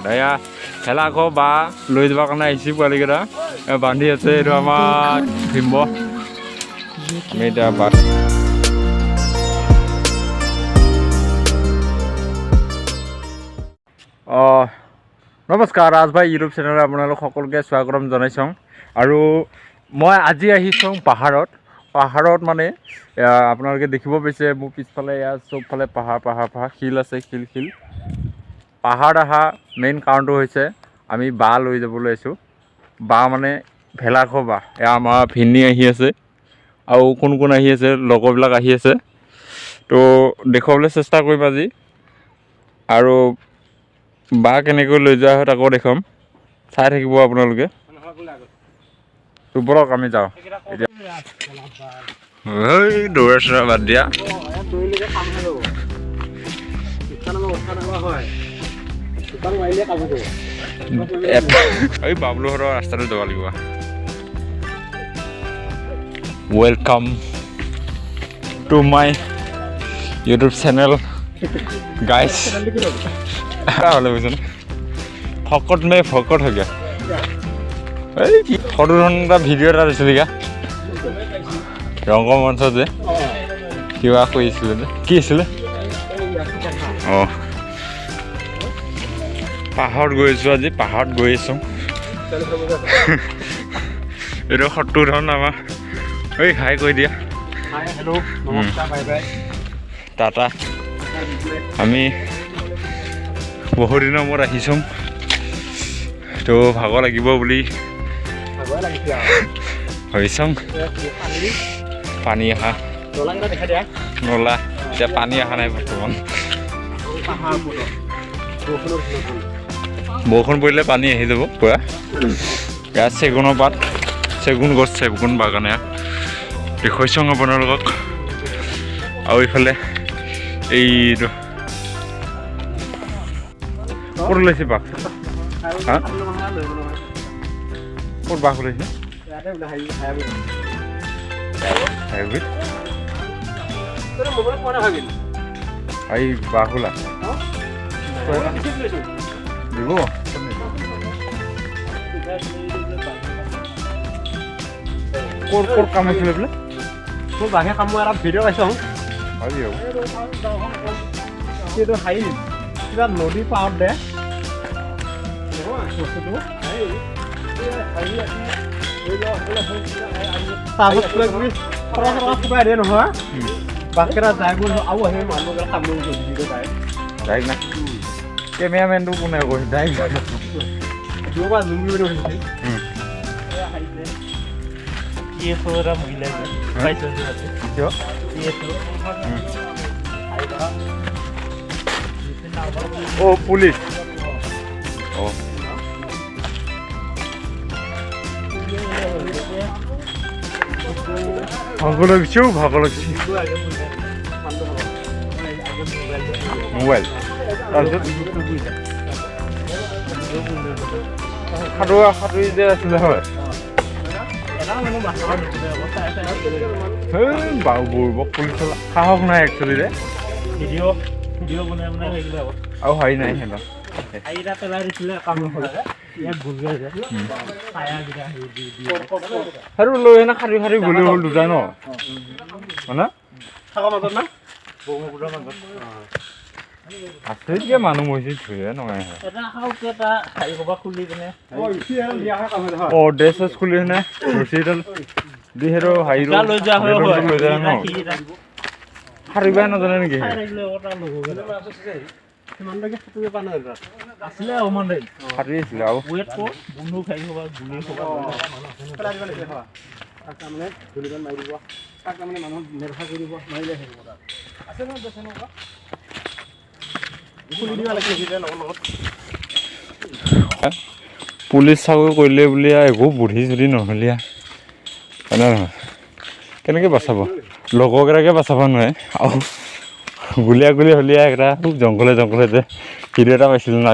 পোৱালিকেইটা। এয়া ভেলাঘৰ বাঁহ লৈ যোৱাৰ কাৰণে আহিছে পোৱালিকেইটা। এয়া বান্ধি আছে। এইটো আমাৰ ভীম্ব। আমি এতিয়া বাছ অঁ। নমস্কাৰ, ৰাজভাই ইউটিউব চেনেলত আপোনালোক সকলোকে স্বাগতম জনাইছোঁ। আৰু মই আজি আহিছোঁ পাহাৰত। পাহাৰত মানে এয়া আপোনালোকে দেখিব পাইছে, মোৰ পিছফালে ইয়াত চবফালে পাহাৰ পাহাৰ পাহাৰ, শিল আছে, শিল শিল। পাহাৰত অহা মেইন কাৰণটো হৈছে আমি বাঁহ লৈ যাবলৈ আহিছোঁ। বাঁহ মানে ভেলাঘৰ বাঁহ। এয়া আমাৰ ভিনী আহি আছে আৰু কোন কোন আহি আছে, লগৰবিলাক আহি আছে। তো দেখুৱাবলৈ চেষ্টা কৰিম আজি আৰু বাঁহ কেনেকৈ লৈ যোৱা হয় তাকো দেখুৱাম। চাই থাকিব আপোনালোকে। তো ব'লক, আমি যাওঁ এতিয়া। ঐ, দৌৰা চৌৰা বাদ দিয়া। দৌৰিলে কাম হৈ যাব। উঠা নমা, উঠা নমা হয়। দোকান মাৰিলে কাম কৰিব। এই বাবলুহঁতৰ ৰাস্তাটো যাব লাগিব। Welcome to my YouTube channel, guys. হ'লে বুজিছে ফকত মে ফকত হৈ গয়া। এই কি সৰু ধৰণৰ এটা ভিডিঅ' এটা দিছিলে গা, ৰংগমঞ্চত যে কিবা কৰিছিলে যে, কি আছিলে? অঁ, পাহাৰত গৈ আছোঁ আজি, পাহাৰত গৈ আছোঁ। এইটো শত্ৰুধন আমাৰ। ঐ, হাই কৈ দিয়া। হাই, হেল্ল', নমস্কাৰ, বাই বাই। টাটা। আমি বহুদিনৰ মূৰত আহিছোঁ, তো ভাগৰ লাগিব বুলি ভাগৰে লাগিছে আৰু। ভাবিছোঁ। পানী। পানী অহা দলংকেইটা দেখাই দিয়া। নলা। এতিয়া পানী অহা নাই বৰ্তমান। পাহাৰ ওপৰত বৰষুণৰ দিনত। বৰষুণ পৰিলে পানী আহি যাব পূৰা। ইয়াত চেগুনৰ পাত, চেগুন গছ, চেগুন বাগান ইয়াত দেখুৱাইছোঁ আপোনালোকক। আৰু ইফালে এইটো ক'ত ওলাইছে বাঘ? হা? ক'ত বাঘ ওলাইছে? ইয়াতে বোলে হাই হাই। হাইৱেত। তই মোবাইলত পোৱা নাই ভাবিল। এই বাঘ ওলা দিব। ক'ত ক'ত কাম হৈছিলে বোলে? মোৰ বাঘে কামোৰা এটা ভিডিঅ' পাইছোঁ। হয় দিয়ক। এইটো হেৰি কিবা নদী পাৰত দে বস্তুটো। তাৰপাছত কিবা কিবি টকা চটকা ফুটাই দিয়ে নহয়। বাঘকেইটা যায় গ'ল আৰু আহি মানুহবিলাক কামুৰি গ'ল যায়। ডাইৰেক্ট না কেমেৰামেনটো কোনে কৈ ডাইৰেক্ট। দূৰৰ পৰা জুম কৰি উঠিছিল। এটা মহিলা যে পাইছোঁ যে তাতে। কিয়? যিহেতু অ' পুলিচ। অঁ, ভাগৰ লাগিছে অ', ভাগৰ লাগিছে। মোবাইল তাৰপিছত সাঁতোৰা সাঁতুৰি যে আছিলে হয়। হেই বাৰু, বুৰ্বক পুলিচ সাহস নাই একচুৱেলি ৰে। ভিডিঅ' ভিডিঅ' বনাই বনাই থাকিলে আকৌ। আৰু হেৰি নাই সিহঁতৰ। চাৰিটা পেলাই দিছিলে, কাম নহ'লে ইয়াত ভুল গৈছে ছায়াকেইটা হেৰি দি দি। সেইটো লৈ সেনে সাঁতুৰি সাঁতুৰি গ'লে হ'ল দুটা ন মানে। থাকৰ মাজত না। ব্ৰহ্মপুত্ৰৰ মাজত। আচৰিত যে মানুহ মৰিছে ধুয়ে নহয়। এটা সাহসকে এটা হেৰি ক'ৰবাত খুলি পিনে। অঁ, ড্ৰেছ চেছ খুলি সেনে ৰছী এডাল দি সেইটো হেৰি দুটা লৈ যোৱা হয়। বেলুনটো লৈ যায় ন। সি এটা সাঁতুৰিবাই নাজানে নেকি? খাই থাকিলে আকৌ তাৰ লগৰকেইটা। সিমানলৈকে সাঁতুৰিব পৰা নাই। আছিলে অকণমান দেৰি। সাঁতুৰি আছিলে আৰু। ৱেট কৰ বন্দুক হেৰি ক'ৰবাত গুলি ক'ৰবাত। পেলাই দিব লাগিছিলে হয়। তাক তাৰমানে গুলিখন মাৰি দিব, তাক তাৰমানে মানুহ নেদেখা কৰি দিব, মাৰিলে শেষ হ'ব। তাত আছে নহয় তেনেকুৱা খুলি দিব লাগিছিলে লগত লগত। পুলিচ চাকৰি কৰিলে বুলি আৰু একো বুদ্ধি চুদ্ধি নহ'লে হয় নে নহয়? কেনেকৈ বচাব? লগৰকেইটাকে বচাব নোৱাৰে আৰু গুলীয়া গুলী হ'লে একটা খুব জংঘলে জংঘলে যে ভিডিঅ' এটা পাইছিলোঁ না,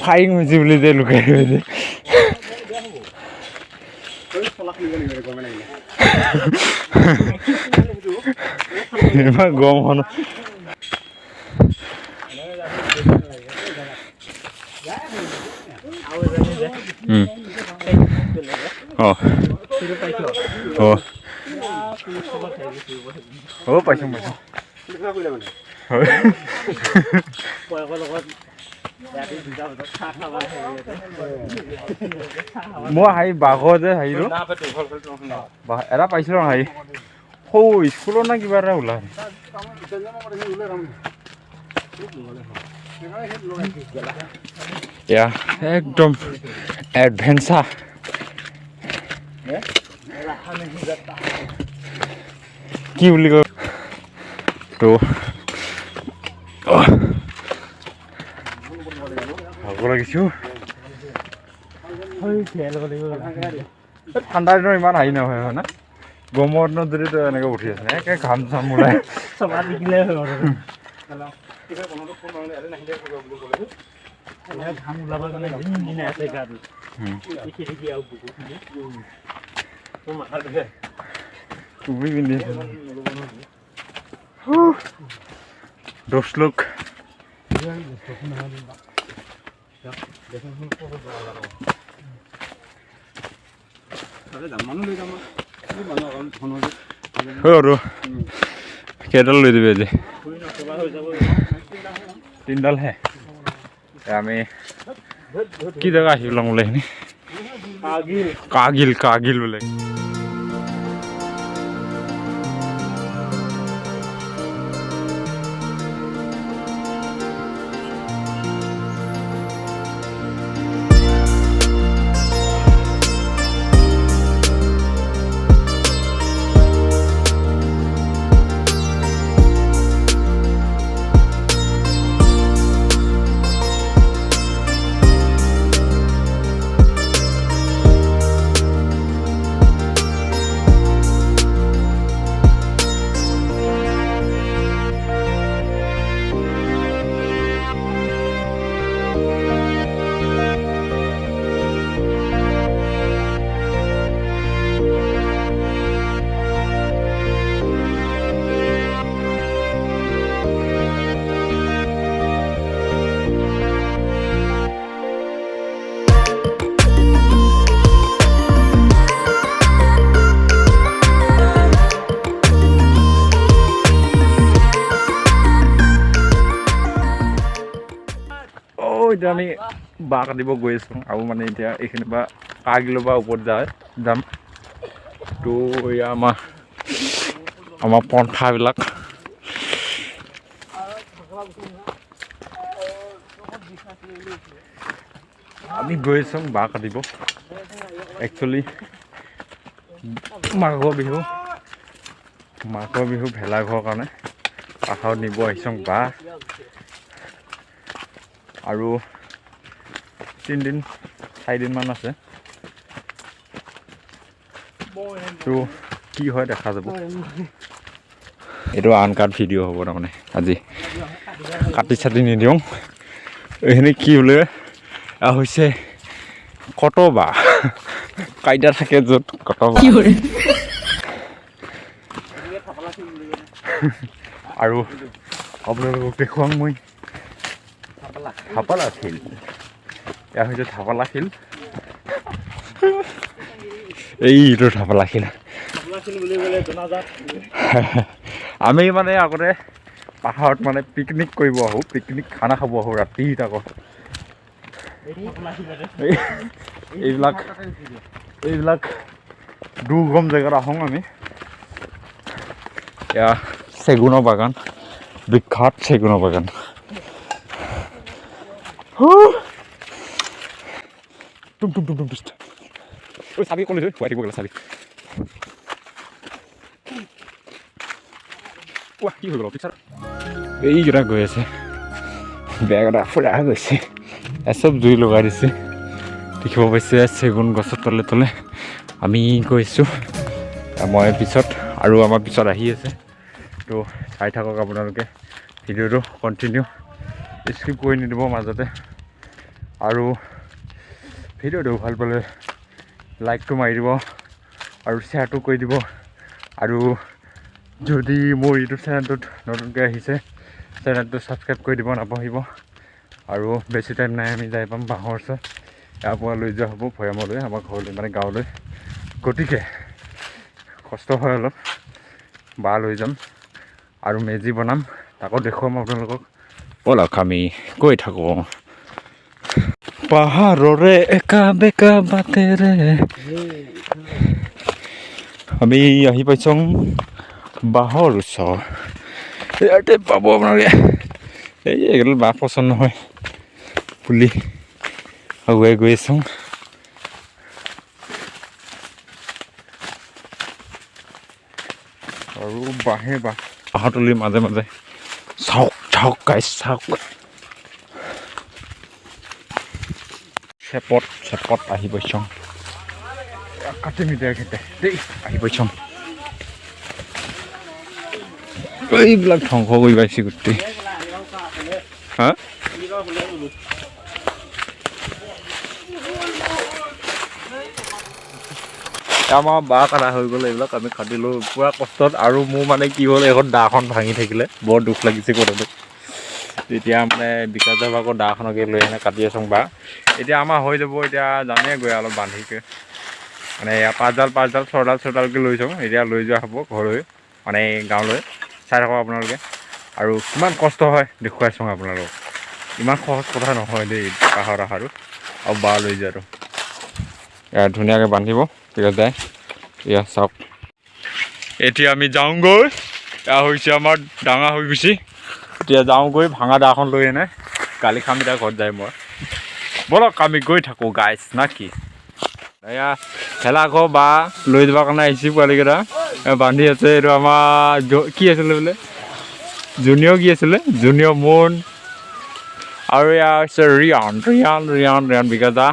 ফায়াৰিং হৈছে বুলি যে লুকাই যে। চলা খুলিব লাগিব গৰমে লাগিলে। ইমান গৰমখনত। অঁ অঁ অঁ পাইছোঁ পাইছোঁ। মই হেৰি বাঘৰ যে হেৰিটো এটা পাইছিলোঁ, হেৰি সৰু স্কুলত না কিবা এটা ওলাই। এয়া একদম এডভেঞ্চাৰ। কি বুলি কয় তো, ভাগৰ লাগিছো। ঠাণ্ডা দিনত ইমান হেৰি নহয়, হয় না? গৰমৰ দিনত যদি তই এনেকৈ উঠি আছে, একে ঘাম চাম ওলাই। টুপি পিন্ধি দোষ লোক। আৰু কেইডাল লৈ দিবি আজি? তিনিডালহে। আমি কি জেগা আহি পেলাম বোলে এইখিনি? কাগিল, কাগিল বোলে। এতিয়া আমি বাঁহ কাটিব গৈ আছোঁ আৰু মানে এতিয়া এইখিনিৰ পৰা কাগিলৰ পৰা ওপৰত যাম। তো এয়া আমাৰ পন্থাবিলাক। আমি গৈ আছোঁ বাঁহ কাটিব। একচুৱেলি মাঘৰ বিহু ভেলাঘৰৰ কাৰণে পাহাৰত নিব আহিছোঁ বাঁহ। আৰু 3 দিন 4 দিনমান আছে, তো কি হয় দেখা যাব। এইটো আনকাট ভিডিঅ' হ'ব, তাৰমানে আজি কাটি চাটি নিদিওঁ। এইখিনি কি বোলে হৈছে কটবা কাইটা থাকে য'ত কটবা। আৰু আপোনালোকক দেখুৱাম মই থাপালা শিল। এয়া হৈছে থাপালা শিল, এইটো থাপালা শিল। আমি মানে আগতে পাহাৰত মানে পিকনিক কৰিব আহোঁ, পিকনিক খানা খাব আহোঁ ৰাতি আকৌ। এইবিলাক এইবিলাক দুৰ্গম জেগাত আহোঁ আমি। এয়া চেগুনৰ বাগান, বিখ্যাত চেগুনৰ বাগান। টুম টুম টুম টুম। ঐ চাবি ক'লে খুৱাই দিব গ'লে চাবি। কি হৈ গ'ল পিকচাৰ? এইকেইটা গৈ আছে, বেগ এটা ফুৰা গৈছে, চব জুই লগাই দিছে। দেখিব পাইছে চেগুন গছৰ তলে তলে আমি গৈছোঁ। মই পিছত আৰু আমাৰ পিছত আহি আছে। তো চাই থাকক আপোনালোকে ভিডিঅ'টো কণ্টিনিউ, স্কিপ কৰি নিদিব মাজতে। আৰু ভিডিঅ'টো ভাল পালে লাইকটো মাৰি দিব আৰু শ্বেয়াৰটো কৰি দিব। আৰু যদি মোৰ ইউটিউব চেনেলটোত নতুনকৈ আহিছে, চেনেলটো ছাবস্ক্ৰাইব কৰি দিব নাপাহৰিব। আৰু বেছি টাইম নাই, আমি যাই পাম বাঁহৰ ওচৰত। ইয়াৰ পৰা লৈ যোৱা হ'ব ভৈয়ামলৈ, আমাৰ ঘৰলৈ, মানে গাঁৱলৈ। গতিকে কষ্ট হয় অলপ। বাঁহ লৈ যাম আৰু মেজি বনাম, তাকো দেখুৱাম আপোনালোকক। ব'লক, আমি গৈ থাকোঁ পাহাৰৰে একা বেকা বাটেৰে। আমি আহি পাইছোঁ বাঁহৰ ওচৰ। ইয়াতে পাব আপোনালোকে। এই এইডাল বাঁহ পচন্দ নহয় পুলি। আগুৱাই গৈ আছোঁ আৰু বাঁহে বাঁহ, বাঁহৰ তলিৰ মাজে মাজে। চাওক চাওক গাইছ, চাওক। চেপত চেপত আহি পাইছোঁ। কাটিম এতিয়া এইখিনিতে দেই। আহি পাইছোঁ। এইবিলাক ধ্বংস কৰি পাইছে গোটেই। হা, আমাৰ বাঁহ কটা হৈ গ'ল। এইবিলাক আমি কাটিলোঁ পূৰা কষ্টত। আৰু মোৰ মানে কি হ'ল, এইখন দাখন ভাঙি থাকিলে, বৰ দুখ লাগিছে কথাটো। তেতিয়া মানে বিকাশৰ ভাগৰ দাখনকে লৈ আনে, কাটি আছোঁ বাঁহ। এতিয়া আমাৰ হৈ যাব। এতিয়া জানেই গৈ অলপ বান্ধিকে, মানে এয়া পাঁচডাল পাঁচডাল, ছডাল ছডালকৈ লৈ যাওঁ। এতিয়া লৈ যোৱা হ'ব ঘৰলৈ, মানে গাঁৱলৈ। চাই থাকক আপোনালোকে আৰু কিমান কষ্ট হয় দেখুৱাইছোঁ আপোনালোকক। ইমান সহজ কথা নহয় দেই পাহাৰত অহাটো আৰু বাঁহ লৈ যোৱাটো। এয়া ধুনীয়াকৈ বান্ধিব, ঠিক আছে। এয়া চাওক, এতিয়া আমি যাওঁগৈ। এয়া হৈছে আমাৰ ডাঙৰ হৈ গৈছে। এতিয়া যাওঁগৈ ভাঙা দাখন লৈ এনে গালি খাম এতিয়া ঘৰত যায় মই। ব'লক, আমি গৈ থাকোঁ গাইছ, না কি? এয়া ভেলাঘৰ বাঁহ লৈ যোৱাৰ কাৰণে আহিছে। পোৱালীকেইটা বান্ধি আছে। এইটো আমাৰ কি আছিলে বোলে, জুনিয়ৰ, কি আছিলে, জুনিয়ৰ মুন। আৰু এয়া হৈছে ৰিয়ান, ৰিয়ান, ৰিয়ান, ৰিয়ান, বিকাশ দা,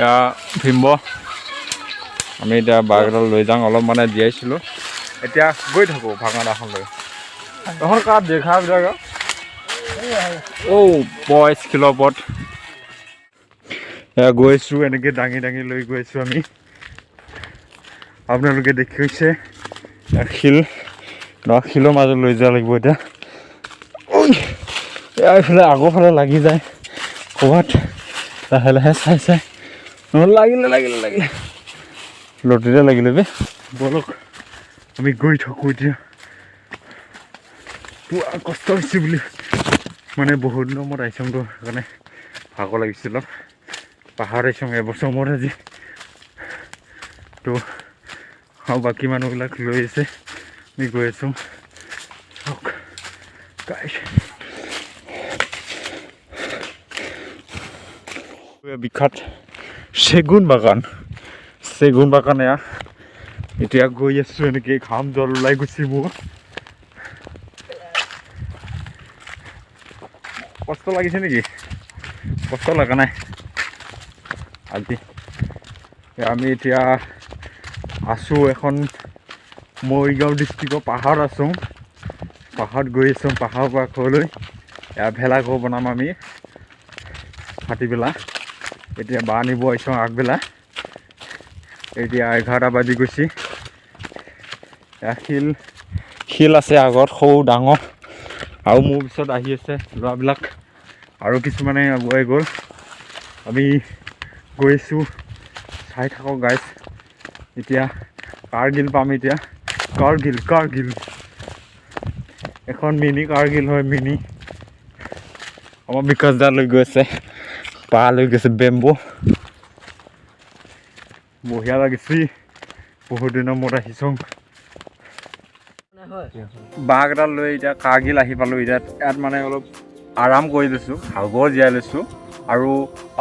এয়া ভীম্ব। আমি এতিয়া বাঁহকেইডাল লৈ যাওঁ। অলপ মানে জীয়াইছিলোঁ। এতিয়া গৈ থাকোঁ ভাঙা দাখন লৈ। তখন কাত দেখা বিলাক। অ' বইজ শিলৰ। এয়া গৈছোঁ, এনেকৈ দাঙি দাঙি লৈ গৈ আছোঁ আমি। আপোনালোকে দেখিছে, শিল ন, শিলৰ মাজত লৈ যোৱা লাগিব এতিয়া। ঐ, এয়া এইফালে আগৰ ফালে লাগি যায় ক'ৰবাত। লাহে লাহে চাই চাই। নহ'লে লাগিলে লাগিলে লাগিলে, লটিতে লাগিলে বে। ব'লক, আমি গৈ থাকোঁ এতিয়া। পূৰা কষ্ট হৈছে বুলি, মানে বহুত দিনৰ মূৰত আহিছোঁ তো, সেইকাৰণে ভাগৰ লাগিছিল অলপ। পাহাৰত আহিছোঁ এবছৰ মূৰত আজি তো। আৰু বাকী মানুহবিলাক লৈ আছে। আমি গৈ আছোঁ, চাওক গাইছ। বিখ্যাত চেগুন বাগান, চেগুন বাগান এয়া। এতিয়া গৈ আছোঁ এনেকৈ, ঘাম জল ওলাই গৈছে মোৰ। কষ্ট লাগিছে নেকি? কষ্ট লগা নাই আজি। আমি এতিয়া আছোঁ এখন মৰিগাঁও ডিষ্ট্ৰিক্টৰ পাহাৰত আছোঁ। পাহাৰত গৈ আছোঁ, পাহাৰৰ পৰা ঘৰলৈ। এয়া ভেলাঘৰ বনাম আমি ভাটিবেলা। এতিয়া বাঁহ নিব আহিছোঁ আগবেলা। এতিয়া 11টা বাজি গৈছে। এয়া শিল, শিল আছে আগত, সৰু ডাঙৰ। আৰু মোৰ পিছত আহি আছে ল'ৰাবিলাক আৰু কিছুমানে আগুৱাই গ'ল। আমি গৈ আছোঁ, চাই থাকক গাইছ। এতিয়া কাৰ্গিল পাম এতিয়া। কাৰ্গিল, কাৰ্গিল, এখন মিনি কাৰ্গিল হয়, মিনি। আমাৰ বিকাশ দা লৈ গৈ আছে, বাঁহ লৈ গৈছে, বেম্বো। বঢ়িয়া লাগিছে, বহুত দিনৰ মূৰত আহিছোঁ। বাঁহকেইডাল লৈ এতিয়া কাৰ্গিল আহি পালোঁ। এতিয়া ইয়াত মানে অলপ আৰাম কৰি লৈছোঁ, ভাগৰ জীয়াই লৈছোঁ। আৰু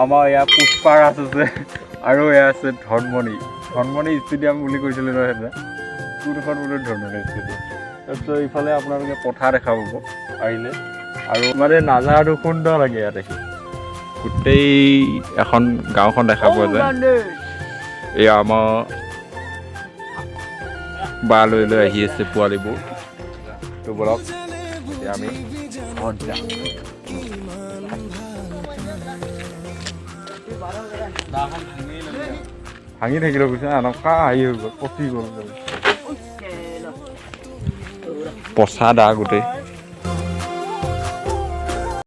আমাৰ ইয়াত পুষ্পাৰাজ আছে আৰু এয়া আছে ধনমণি, ধনমণি ষ্টেডিয়াম বুলি কৈছিলে নহয় সেইদিনা। কোনখন বোলো ধনমণি ষ্টেডিয়াম। তাৰপিছত ইফালে আপোনালোকে পথাৰ দেখা পাব আহিলে। আৰু মানে নাজাৰাটো সুন্দৰ লাগে ইয়াত আহি। গোটেই এখন গাঁওখন দেখা পোৱা যায়। এয়া আমাৰ বাঁহ লৈ লৈ আহি আছে পোৱালিবোৰ। তো ব'লক, এতিয়া আমি ঘৰত যাম। ভাঙি থাকিলে বুজিছা, এনেকুৱা হেৰি হৈ গ'ল, পচি গ'ল, পচা দা গোটেই।